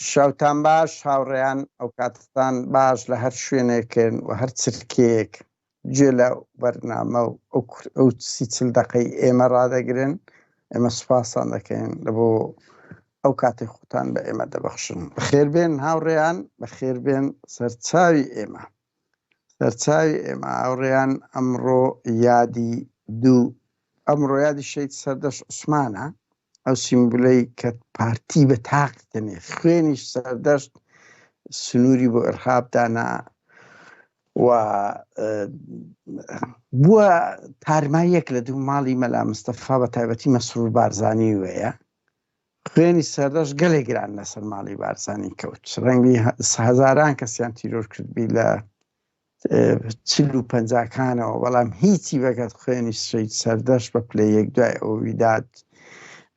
شەوتان باش هاوڕێیان، ئەوکاتتان باش لە هەر شوێنێکن و هەر چرکەیەک گوێ لە بەرنامە و ئەو سی چل دەقەی ئێمە ڕادەگرن، ئێمە سوپاستان دەکەین لە بۆ ئەو کاتەی خۆتان بە ئێمە دەبەخشن. بەخێربێن هاوڕێیان، بەخێربێن سەرچاوی ئێمە. سەرچاوی ئێمە هاوڕێیان ئەمڕۆ یادی دوو ئەمڕۆ یادی شەهید سەردەشت عوسمانە ئەو سیمبولەی کە پارتی بە تاق دەنێ خوێنیش سەردەشت سنووری بۆ ئرهاب دانا و بووە تارماییەک لە دوو ماڵی مەلا مستەفا بە تایبەتی مەسرور بارزانی وەیە خوێنی سەردەشت گەلێ گران لەسەر ماڵی بارزانی کەوت ڕەنگی هەزاران کەسیان تیرۆر کردبی لە چل و پەنجاکانەوە بەڵام هیچی بەگەت خوێنی شەید سەردەشت بە پلە یەک دوای ئەوە ویداد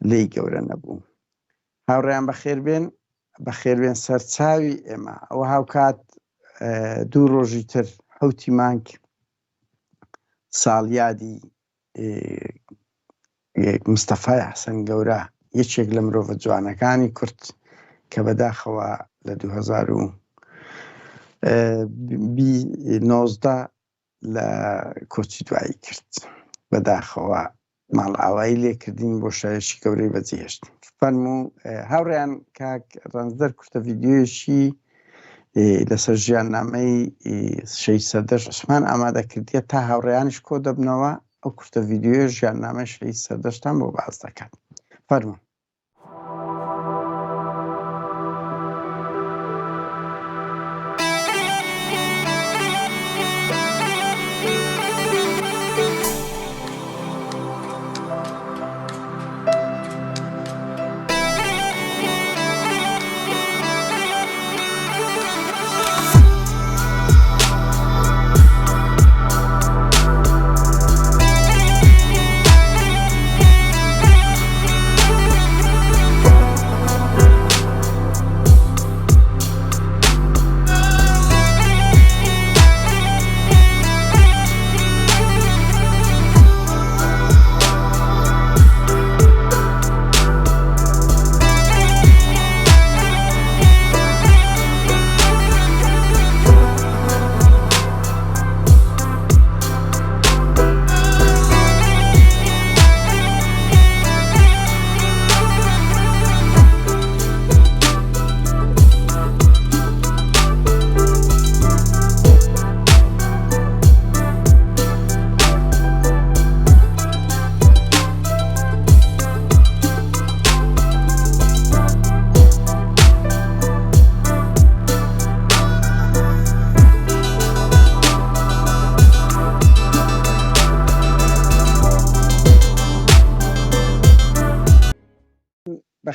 لێی گەورە نەبوو. هاوڕێیان بەخێربێن بەخێربێن سەرچاوی ئێمە ئەوە هاوکات دوو ڕۆژی تر حوتی مانگ ساڵیادی مستەفای حەسەن گەورە یەکێک لە مرۆڤە جوانەکانی کورد کە بەداخەوە لە 2019 لە کۆچی دوایی کرد بەداخەوە ماڵئاوایی لێکردین بۆ شایەکی گەورەی بەجێهێشت فەرموو هاوڕێیان کاک ڕەنجدەر کورتە ڤیدیۆیەکی لەسەر ژیاننامەی شەهید سەردەشت عوسمان ئامادە کردیە تا هاوڕێیانیش کۆ دەبنەوە ئەو کورتە ڤیدیۆیە ژیاننامەی شەهید سەردەشتان بۆ باس دەکات فەرموو.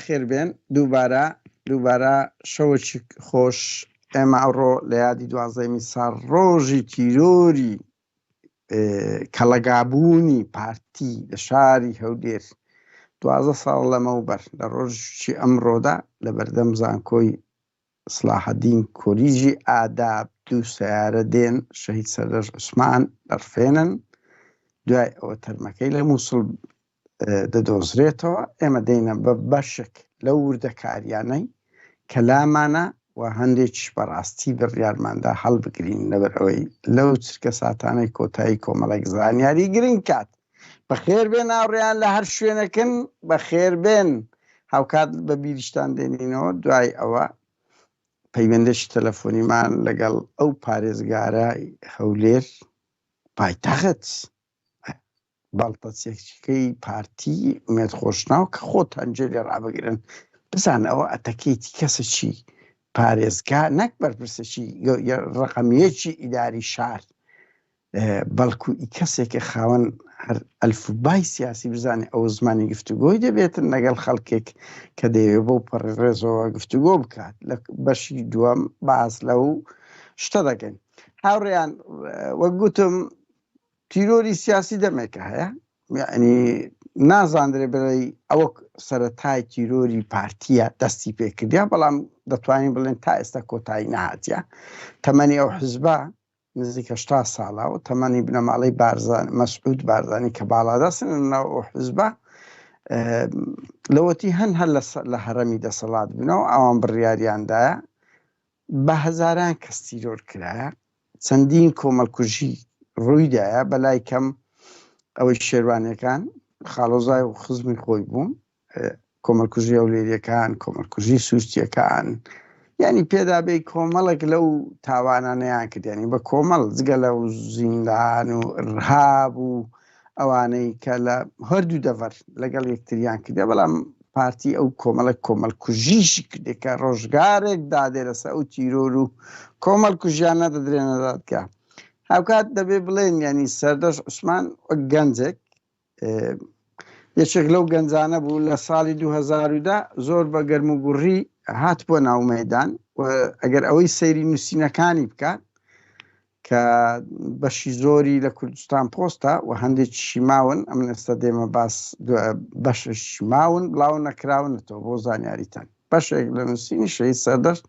بەخێربێن دووبارە دووبارە شەوەکی خۆش ئێمە ئەوڕۆ لە یادی دوازدەیەمین ساڵ ڕۆژی تیرۆری کەڵەگابوونی پارتی لە شاری هەولێر 12 ساڵ لەمەوبەر لە ڕۆژی ئەمڕۆدا لە بەردەم زانکۆی سڵاحەدین کۆلیژی ئاداب دوو سەیارە دێن شەهید سەردەشت عوسمان دەڕفێنن دوای ئەوە تەرمەکەی لە مووسڵ دەدۆزرێتەوە، ئێمە دێینە بە بەشێک لەو وردەکارییانەی کە لامانە و هەندێکیش بەڕاستی بڕیارماندا هەڵبگرین لەبەر ئەوەی لەو چرکە ساتانەی کۆتایی کۆمەڵێک زانیاری گرنگ کات. بەخێر بێن هاوڕێیان لە هەر شوێنێکن بەخێر بێن. هاوکات بە بیریشتان دێنینەوە دوای ئەوە پەیوەندێکی تەلەفۆنیمان لەگەڵ ئەو پارێزگارە هەولێر پایتەخت بەڵتەچیەکەی پارتی ئومێد خۆشناو کە خۆتان جێ لێ ڕابگرن بزان ئەوە ئەتەکەیتی کەسەکی پارێزگا نەک بەرپرسێکی ڕقەمیەکی ئیداری شار بەڵکو ئی کەسێکە خاوەن هەر ئەلفوبای سیاسی بزانێ ئەو زمانی گفتوگۆی دەبێتن لەگەڵ خەڵکێک کە دەیەوێ بەو پەڕی ڕێزەوە گفتوگۆ بکات لە بەشی دووەم باس لەو شتە دەکەین هاوڕێیان وەک گوتم تیرۆری سیاسی دەمێکە هەیە یعنی نازاندرێ بڵێ ئەوە سەرەتای تیرۆری پارتیە دەستی پێکردیا بەڵام دەتوانین بڵێن تا ئێستا کۆتایی نەهاتیە تەمەنی ئەو حزبە نزیک هەشتا ساڵە و تەمەنی بنەماڵەی بارزان مەسعود بارزانی کە باڵادەستن لەناو ئەو حزبە. لەوەتی هەن هەر لە هەرەمی دەسەڵات بنەوە ئەوان بڕیاریاندایە بە هەزاران کەس تیرۆر کرایە، چەندین کۆمەڵکوژی ڕوویدایە، بەلای کەم ئەوەی شێروانیەکان خاڵۆزای و خزمی خۆی بوون، کۆمەڵکوژی هەولێریەکان، کۆمەڵکوژی سوورچیەکان، یعنی پێدابێ کۆمەڵێک لەو تاوانانەیان کرد، یعنی بە کۆمەڵ جگە لەو زیندان و ئرهاب و ئەوانەی کە لە هەردوو دەڤەر لەگەڵ یەکتریان کردە، بەڵام پارتی ئەو کۆمەڵە کۆمەڵ کوژیشی کردێ کە ڕۆژگارێک دادێ لەسەر ئەو تیرۆر و کۆمەڵ کوژیانە دەدرێنە دادگا. هاوکات دەبێ بڵێن ینی سەردەش عوسمان وەک گەنجێک یەکێک لەو گەنجانە بوو لە ساڵی 2010 زۆر بە گەرم و گوڕی هات بۆ ناو مەدان و ئەگەر ئەوەی سەیری نووسینەکانی بکات کە بەشی زۆری لە کوردستان پۆستە و هەندێکیشی ماون، ئەمن ئێستا دێمە باس بەشێکیشی ماون بڵاو نەکراونەتەوە بۆ زانیاریتان. بەشێک لە نووسینی شەهید سەردەشت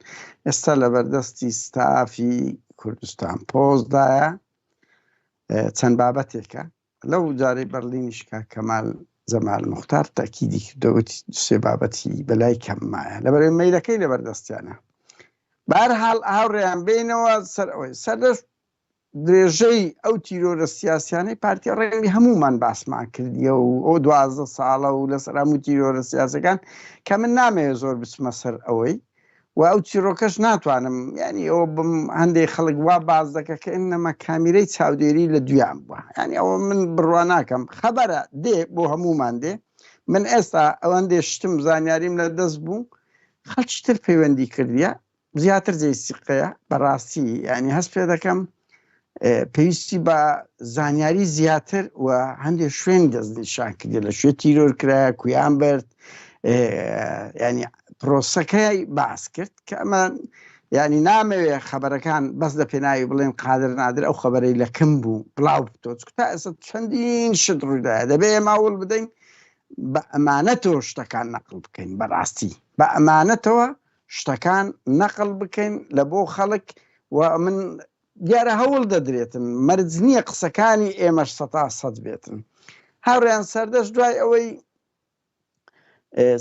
ئێستا لە بەردەستی ستافی کوردستان پۆستدایە، چەند بابەتێکە. لەو جارەی بەرلینیش کاک کەمال جەمال موختار تەئکیدی کردەوە وتی سێ بابەتی بەلای کەم مایە لەبەرئەوەی مەیلەکەی لەبەردەستیانە. بەهەرحاڵ هاوڕێیان بێینەوە سەر ئەوەی سەردەشت درێژەی ئەو تیرۆرە سیاسیانەی پارتی ڕەنگی هەموومان باسمان کردیە و ئەو 12 ساڵە و لەسەر هەموو تیرۆرە سیاسەکان کە من نامەوێت زۆر بچمە سەر ئەوەی و ئەو چیڕۆکەش ناتوانم یعنی ئەوە بم هەندێک خەڵک وا باز دەکە کە ئینەما کامیرەی چاودێری لە دویان بووە یعنی ئەوە من بڕوا ناکەم خەبەرە دێ بۆ هەموومان دێ من ئێستا ئەوەندێ شتم زانیاریم لە دەست بوو خەڵکی تر پەیوەندی کردیە زیاتر جێی سیقەیە بەڕاستی یعنی هەست پێ دەکەم پێویستی بە زانیاری زیاتر و هەندێک شوێن دەستنیشان کردێ لە شوێ تیرۆر کرایە کویان برد ینی پرۆسەکەی باس کرد کە ئەمە ینی نامەوێ خەبەرەکان بەس لە پێناوی بڵێن قادر نادر ئەو خەبەرەی لە کم بوو بڵاو بتۆ تا ئێستا چەندین شت ڕوویدایە دەبێ ئێمە هەوڵ بدەین بە ئەمانەتەوە شتەکان نەقل بکەین بەڕاستی بە ئەمانەتەوە شتەکان نەقل بکەین لە بۆ خەڵک و من دیارە هەوڵ دەدرێتن مەرج نییە قسەکانی ئێمەش سەتا سەد بێتن هاوڕێیان سەردەشت دوای ئەوەی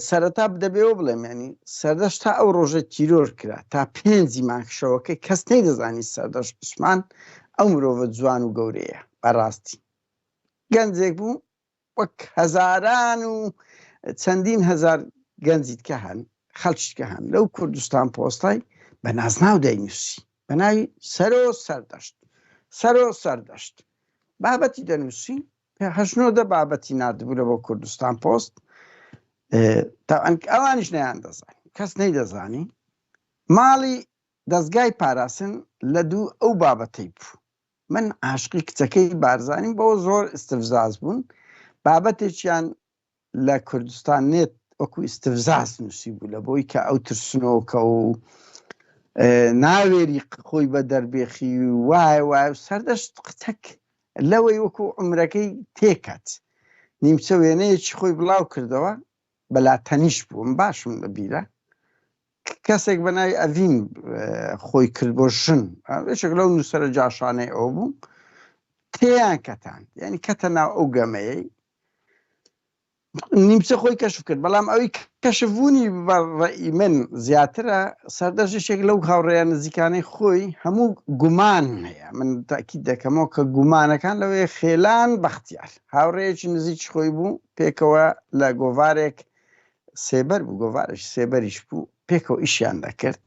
سەرەتا دەبێەوە بڵێم ینی سەردەشت تا ئەو ڕۆژە تیرۆر کرا تا پێنجی مانگ شەوەکەی کەس نەیدەزانی سەردەشت عوسمان ئەو مرۆڤە جوان و گەورەیە بەڕاستی گەنجێک بوو وەک هەزاران و چەندین هەزار گەنجی دیکە هەن، خەڵکی دیکە هەن لەو کوردستان پۆستای بە نازناو دەینووسی بە ناوی سەرۆ سەردەشت، سەرۆ سەردەشت بابەتی دەنووسی، هەشت نۆ دە بابەتی ناردبوو لە بۆ کوردستان پۆست، ئەوانیش نەیان دەزانی، کەس نەیدەزانی. ماڵی دەزگای پاراستن لە دوو ئەو بابەتەی بوو. من عاشقی کچەکەی بارزانیم بەوە زۆر ئیستفزاز بوون بابەتێکیان لە کوردستان نێت وەکو ئیستفزاز نووسی بوو لە بۆی کە ئەو ترسنۆکە و ناوێری خۆی بە دەربێخی وایە وایە و سەردەشت قتەک لەوەی وەکو عمرەکەی تێکات نیمچە وێنەیەکی خۆی بڵاو کردەوە بەلا تەنیش بووم باشم لەبیرە کەسێک بە ناوی ئەڤین خۆی کرد بۆ ژن یەکێک لەو نووسەرە جاشانەی ئەو بوو تێیان کەتان یعنی کەتە ناو ئەو گەمەیەی نیمچە خۆی کەشف کرد بەڵام ئەوی کەشفبوونی بە ڕەئی من زیاترە سەردەشت یەکێک لەو هاوڕێیان نزیکانەی خۆی هەموو گومان هەیە من تاکید دەکەمەوە کە گومانەکان لەوەیە خێلان بەختیار هاوڕێیەکی نزیکی خۆی بوو پێکەوە لە گۆڤارێک سێبەر بوو گۆڤارێکی سێبەریش بوو پێکەوە ئیشیان دەکرد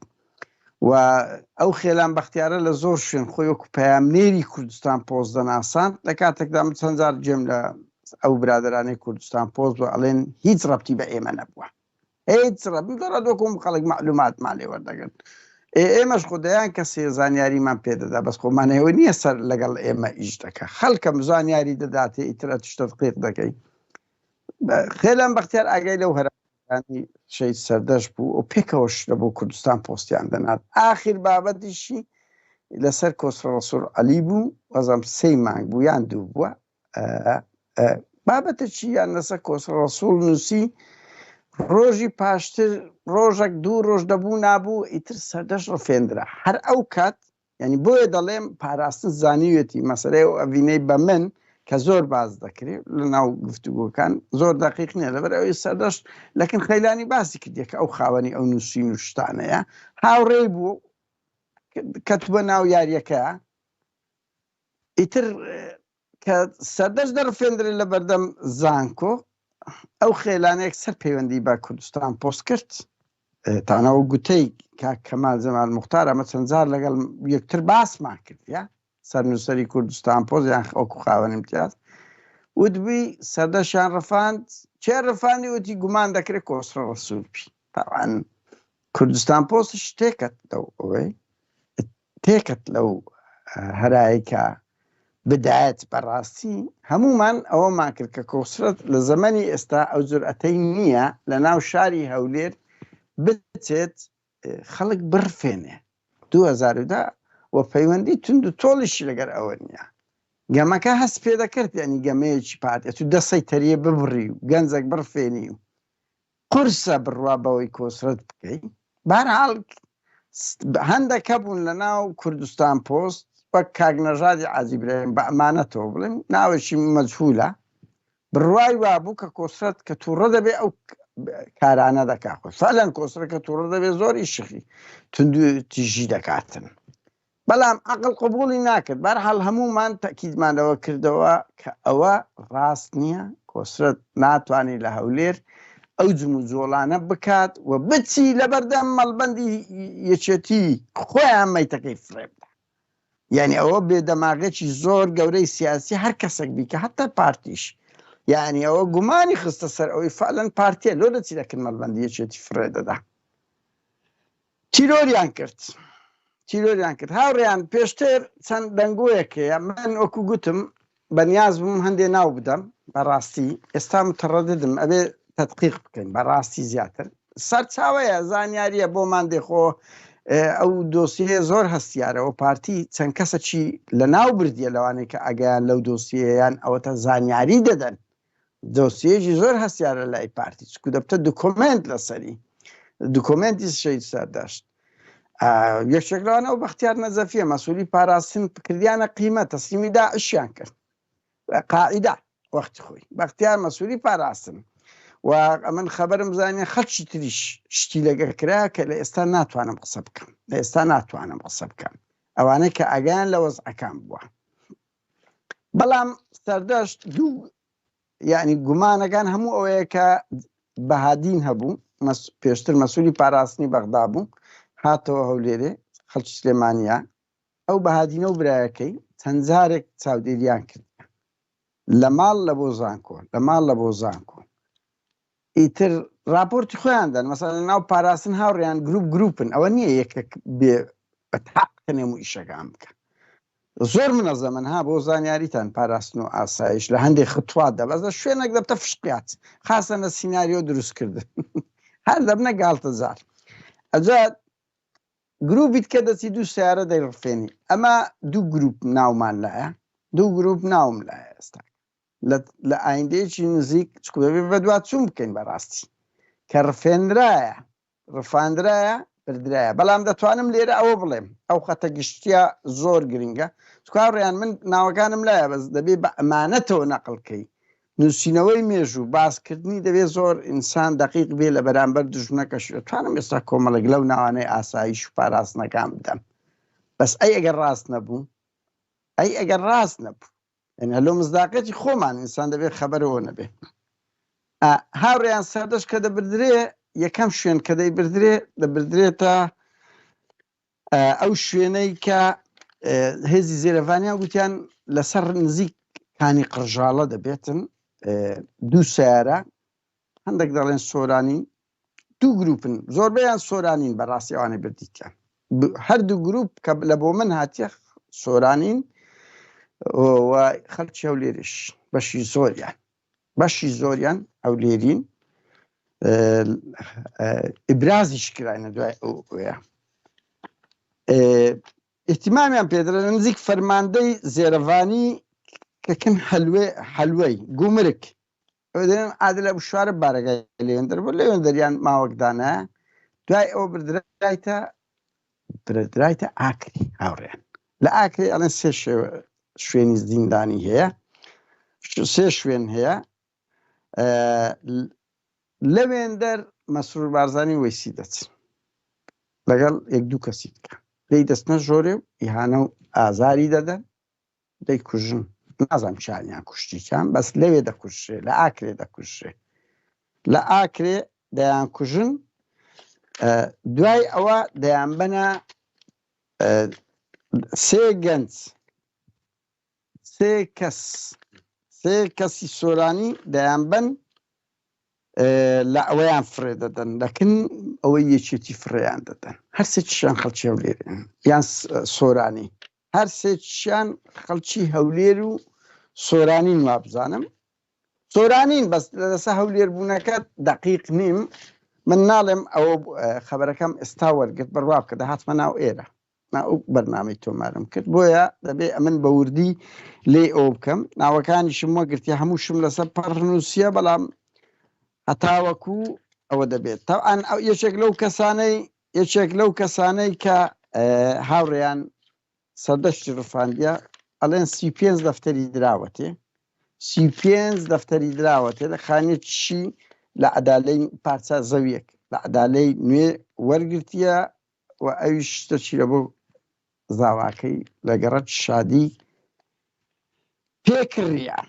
و ئەو خێلان بەختیارە لە زۆر شوێن خۆی وەکو پەیامنێری کوردستان پۆست دەناساند لە کاتێکدا من چەند جار گوێم لە ئەو برادەرانەی کوردستان پۆست بوو ئەڵێن هیچ ڕەبتی بە ئێمە نەبووە هیچ ڕەبت دەڵێت وەکو خەڵک مەعلوماتمان لێ وەردەگرن ئێمەش خۆ دەیان کەسێ زانیاریمان پێدەدا بەس خۆمانەوە نییە سەر لەگەڵ ئێمە ئیش دەکە خەڵکەم زانیاری دەداتێ ئیترە تشتە تقیق دەکەی خێلان بەختیار ئاگای لەو هەرانی شەید سەردەشت بوو و پێکەوەش لە بۆ کوردستان پۆستیان دەنارد ئاخیر بابەتیشی لەسەر کۆسرە ڕەسوڵ عەلی بوو وەزم سێ مانگ بوو یان دوو بووە بابەتەکی یان لەسەر کۆسرە ڕەسوڵ نووسی ڕۆژی پاشتر ڕۆژێک دوو ڕۆژ دەبوو نابوو ئیتر سەردەشت ڕفێندرا هەر ئەو کات یانی بۆیە دەڵێم پاراستن زانیوێتی مەسەلەی ئەو ئەڤینەی بە من کە زۆر باس دەکرێت لە ناو گفتوگۆکان زۆر دەقیق نییە لەبەر ئەوەی سەردەشت لەکن خەیلانی باسی کردیە کە ئەو خاوەنی ئەو نووسین و شتانەیە هاوڕێی بوو کەتبووە ناو یاریەکە ئیتر کە سەردەشت دەڕفێندرێت لە بەردەم زانکۆ ئەو خێلانەیەک سەر پەیوەندی بە کوردستان پۆست کرد تانەوە گوتەی کاک کەمال جەمال موختار ئەمە چەند جار لەگەڵ یەکتر باسمان کرد یا سەرنووسەری کوردستان پۆست یان وەکو خاوەن امتیاز وتبووی سەردەشیان ڕفاند چێ ڕفاندی وتی گومان دەکرێت کۆسرە ڕەسوول بی تاوان کوردستان پۆست شتێکت لەو ئەوەی تێکەت لەو هەرای کە بدایەت بەڕاستی هەمومان ئەوەمان کرد کە کۆسرەت لە زەمەنی ئێستا ئەو جورئەتەی نییە لە ناو شاری هەولێر بچێت خەڵک بڕفێنێ 2010 و پەیوەندی توند و تۆڵیشی لەگەر ئەوە نییە گەمەکە هەست پێ دەکرد ینی گەمەیەکی پارتی ئەتوو دەسەی تەریە ببڕی و گەنجێک بڕفێنی و قورسە بڕوا بەوەی کۆسرەت بکەی بەهەرحاڵ هەندێک هەبوون لە ناو کوردستان پۆست وەک کاک نەژادی عازی برایم بە ئەمانەتەوە بڵێم ناوێکی مەجهولە بڕوای وابوو کە کۆسرەت کە تووڕە دەبێ ئەو کارانە دەکا خۆ فعلەن کۆسرە کە تووڕە دەبێ زۆر ئیشخی توندو تیژی دەکاتن بەڵام عەقڵ قبوڵی ناکرد، بەرحاڵ هەموومان تەئکیدمان لەوە کردەوە کە ئەوە ڕاست نییە، کۆسرەت ناتوانێت لە هەولێر ئەو جموجۆڵانە بکات و بچی لەبەردەم مەڵبەندی یەکێتی خۆیان مەیتەکەی فڕێ بدا. یعنی ئەوە بێدەماغێکی زۆر گەورەی سیاسی هەر کەسێک بیکە هەتا پارتیش یعنی ئەوە گومانی خستە سەر ئەوەی فعلەن پارتیە لۆ دەچی لەکن مەڵبەندی یەکێتی فڕێ دەدا. تیرۆریان کرد تیرۆریان کرد هاوڕێیان پێشتر چەند دەنگۆیەک هەیە من وەکو گوتم بەنیاز بووم هەندێ ناو بدەم بەڕاستی ئێستا متەڕەددم ئەبێ تەدقیق بکەین بەڕاستی زیاتر سەرچاوەیە زانیاریە بۆمان دێخۆ ئەو دۆسیە زۆر هەستیارەوە پارتی چەند کەسەکی لە ناو بردیە لەوانەیە کە ئەگەیان لەو دۆسیەیان ئەوەتە زانیاری دەدەن دۆسیەیەکی زۆر هەستیارە لای پارتی چکو دەبتە دوکۆمێنت لەسەری دوکۆمێنتی شەید سەردەشت یەکێک لەوانە ئەو بەختیار نەجەفیە مەسوولی پاراستن کردیانە قیمە تەسلیمی داعشیان کرد قاعدە وەختی خۆی بەختیار مەسوولی پاراستن و ئەمن خەبەرم زانێ خەڵکی تریش شتی لەگەر کرا کە لە ئێستا ناتوانم قسە بکەم لە ئێستا ناتوانم قسە بکەم ئەوانەی کە ئاگایان لە وەزعەکان بووە بەڵام سەردەشت دوو یعنی گومانەکان هەموو ئەوەیە کە بەهادین هەبوو پێشتر مەسوولی پاراستنی بەغدا بوو هاتەوە هەولێرێ خەڵکی سلێمانە ئەو بەهادینە و برایەکەی چەند جارێک چاودێریان کرد لە ماڵ لە بۆ زانکۆ لە ماڵ لە بۆ زانکۆ ئیتر راپۆرتی خۆیان دەن مەسەلەن لەناو پاراستن هاوڕێیان گروپ گروپن ئەوە نییە یەکێک بێ بە تاقنێم و ئیشەکان بکە زۆر منەزەمن ها بۆ زانیاریتان پاراستن و ئاسایش لە هەندێک خطوات دە بەس لە شوێنێک دەبتە فشقیات خاصە لە سیناریۆ دروستکردن هەر دەبنە گاڵتەجار ئەجا گروپیت کە دەچی دوو سیارە دەیڕفێنی ئەمە دوو گروپ ناومان لایە دوو گروپ ناوم لایە ئێستا لە ئایندەیەکی نزیک چکو دەبێ بەدواچوون بکەین بەڕاستی کە ڕفێنرایە ڕفاندرایە بردرایە بەڵام دەتوانم لێرە ئەوە بڵێم ئەو خەتە گشتیە زۆر گرنگە چکاڕیان من ناوەکانم لایە بەس دەبێ بە ئەمانەتەوە نەقلکەی نووسینەوەی مێژوو باسکردنی دەبێ زۆر ئینسان دقیق بێ لە بەرامبەر دژمنەکەش توانم ئێستا کۆمەڵێک لەو ناوانەی ئاسایش و پاراستنەکان بدەم بەس ئەی ئەگەر ڕاست نەبوو ئەی ئەگەر ڕاست نەبوو یعنی هەلۆ مزداقێتی خۆمان ئینسان دەبێت خەبەرەوە نەبێ هاوڕێیان سەردەش کە دەبردرێ یەکەم شوێن کە دەیبردرێ دەبردرێتە ئەو شوێنەی کە هێزی زێرەڤانیان گوتیان لەسەر نزیک کانی قڕژاڵە دەبێتن دوو سیارە هەندێک دەڵێن سۆرانی دوو گروپن زۆربەیان سۆرانین بەڕاستی ئەوانەی بردیتیان هەردوو گروپ کە لە بۆ من هاتیە سۆرانین و خەڵکی هەولێریش بەشی زۆریان بەشی زۆریان هەولێرین ئیبرازیش کراینە دوای ئەو ئەوەیە اهتمامیان پێدرا لە نزیک فەرماندەی زێرەڤانی کەکن حەلوێ حەلوەی گومرک دەڵێن عادل ئەبو شوارب بارەگای لەوێندەر بوو لەوێندەریان ماوەک دانایە دوای ئەوە بردرایتە بردرایتە ئاکری هاوڕێیان لە ئاکری ئەڵێن سێ شێوە شوێنی زیندانی هەیە. سێ شوێن هەیە لەوێندەر مەسرور بارزانی وەیسی دەچن لەگەڵ یەک دوو کەسی دیکە لێی دەستنە ژۆرێ و ئیهانە و ئازاری دەدەن دەیکوژن نازانم چیانیان کوشتی چیان بەس لەوێ دەکوژرێ لە ئاکرێ دەکوژرێ لە ئاکرێ دەیان کوژن دوای ئەوە دەیانبەنە سێ گەنج سێ کەس سێ کەسی سۆرانی دەیانبەن لە ئەوەیان فڕێ دەدەن لەکن ئەوەی یەکێتی فڕێیان دەدەن هەر سێکیشیان خەڵکی هەولێرن یان سۆرانی هەر سێکیشیان خەڵکی هەولێر و سۆرانین وابزانم سۆرانین بەس لەسە هەولێر بوونەکە دقیق نیم من ناڵێم ئەوە خەبەرەکەم ئێستا وەرگرت بڕوا بکە دەهاتمە ناو ئێرە ئەو بەرنامەی تۆمارم کرد بۆیە دەبێ ئەمن بە وردی لێ ئەو بکەم ناوەکانیشم وەگرتی هەمووشم لەسەر پەڕ نووسیە بەڵام هەتاوەکو ئەوە دەبێت تاوان ئەو یەکێک لەو کەسانەی یەکێک لەو کەسانەی کە هاوڕێیان سەردەشتی ڕفاندە ئەڵێن 35 دەفتەری دراوەتێ 35 دەفتەری دراوەتێ لە خانێکی لە عدالەی پارچە زەویەک لە عدالەی نوێ وەرگرتیە و ئەویش دەچیرە بۆ زاواکەی لە گەڕەک شادی پێکڕیە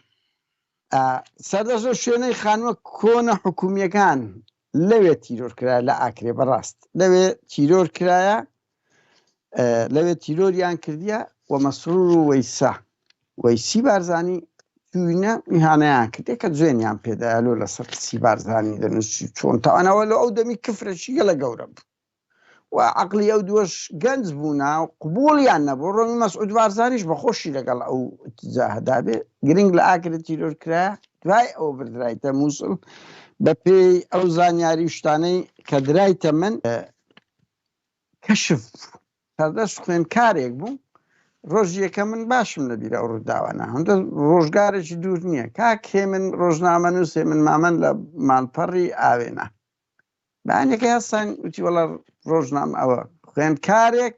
سەردەشت لەو شوێنەی خانووە کۆنە حکومیەکان لەوێ تیرۆر کرایە لە ئاکرێ بەڕاست لەوێ تیرۆر کرایە لەوێ تیرۆریان کردیە و مەسرور و وەیسا وەیسی بارزانی چوینە میهانەیان کردێ کە جوێنیان پێدایە لۆ لەسەر قسی بارزانی دەنووسی چۆن تاوانەوە لە ئەو دەمی کفرەکی گەلە گەورە بوو و عەقڵی ئەو دووەش گەنج بوونا و قبوڵیان نەبوو، ڕۆنی مەسعود بارزانیش بە خۆشی لەگەڵ ئەو ئیتجاهەدا بێ، گرنگ لە ئاکرێ تیرۆر کرایە، دوای ئەوە بردرایتە موسڵ، بە پێی ئەو زانیاری و شتانەی کە درایتە من، کەشف بوو، سەردەشت خوێندکارێک بوو، ڕۆژی یەکەم من باشم لەبیرە ئەو ڕووداوانە، هەندە ڕۆژگارێکی دوور نییە، کاک هێمن ڕۆژنامەنووس هێمن مامەند لە ماڵپەڕی ئاوێنە، بەیانەکەی هەستان وتی وەڵا ڕۆژنامە ئەوە خوێندکارێک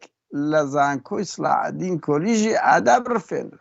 لە زانکۆی سڵاعەدین کۆلیژی ئاداب ڕفێنرا.